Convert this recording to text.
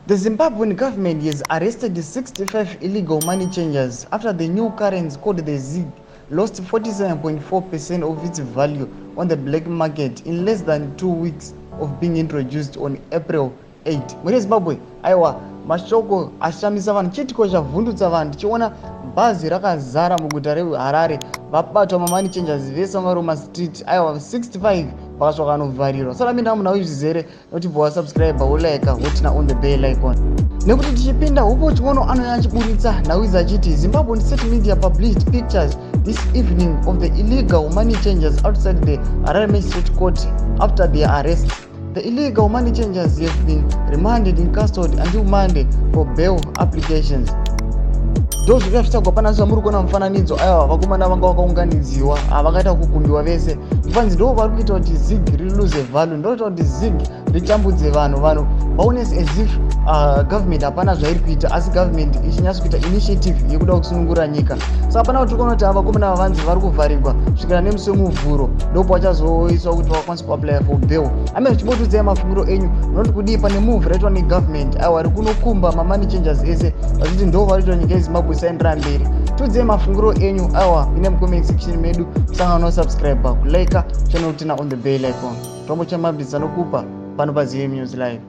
The Zimbabwean government has arrested 65 illegal money changers after the new currency called the ZiG lost 47.4% of its value on the black market in less than 2 weeks of being introduced on April 8. Mhuri yeZimbabwe, aiwa, mashoko ashamisa vanhu, chiitiko chavhundutsa vanhu. Tichiona bhazi rakazara muguta reHarare, vabatwa mamoney changers vese vanga vari mumastreet. Aiwa, 65 vakasvika vanovharirwa. Saka minda munhu aizvizere nokuti bva wasubscribe, wolike, woturn on the bell icon, nekuti tichipinda hupo chiono anouya achiburitsa nhau idzi achiti Zimbabwean state media published pictures this evening of the illegal money changers outside the Harare Magistrate Court after their arrest. The illegal money changers have been remanded in custody until Monday for bail applications. Ndo zvika zvichagwa pana zvamuri kuona mufananidzo. Aiwa, vakomana vanga vakaunganidziwa, havakaita kukumbiwa vese. Mufananidzo ndo vari kuita kuti ZiG rilose value, ndoita kuti ZiG ritambudze vanhu, vanhu vaone as if government hapana zvairi kuita, asi government ichinyatso kuita initiative yekuda kusunungura nyika. Saka pana kuti kuona kuti ava vakomana vavanzi vari kuvharigwa kusvikira nemusi weMuvhuro, ndopo vachazoiswa kuti vakwanise kuapply for bail. Ame zvichimbotudzai mafungiro enyu, munoti kudii pane move raitwa negovernment? Aiwa, ri kunokumba mamoney changers ese vachiti ndo varikuita nyika yeZimbabwe isaendera mberi. Tudzai mafungiro enyu, aiwa, ine mucomment section medu. Kusangana nosubscribe, kulike channel, turn on the bell icon. Tombo chamabhisa nokupa pano paZM News Live.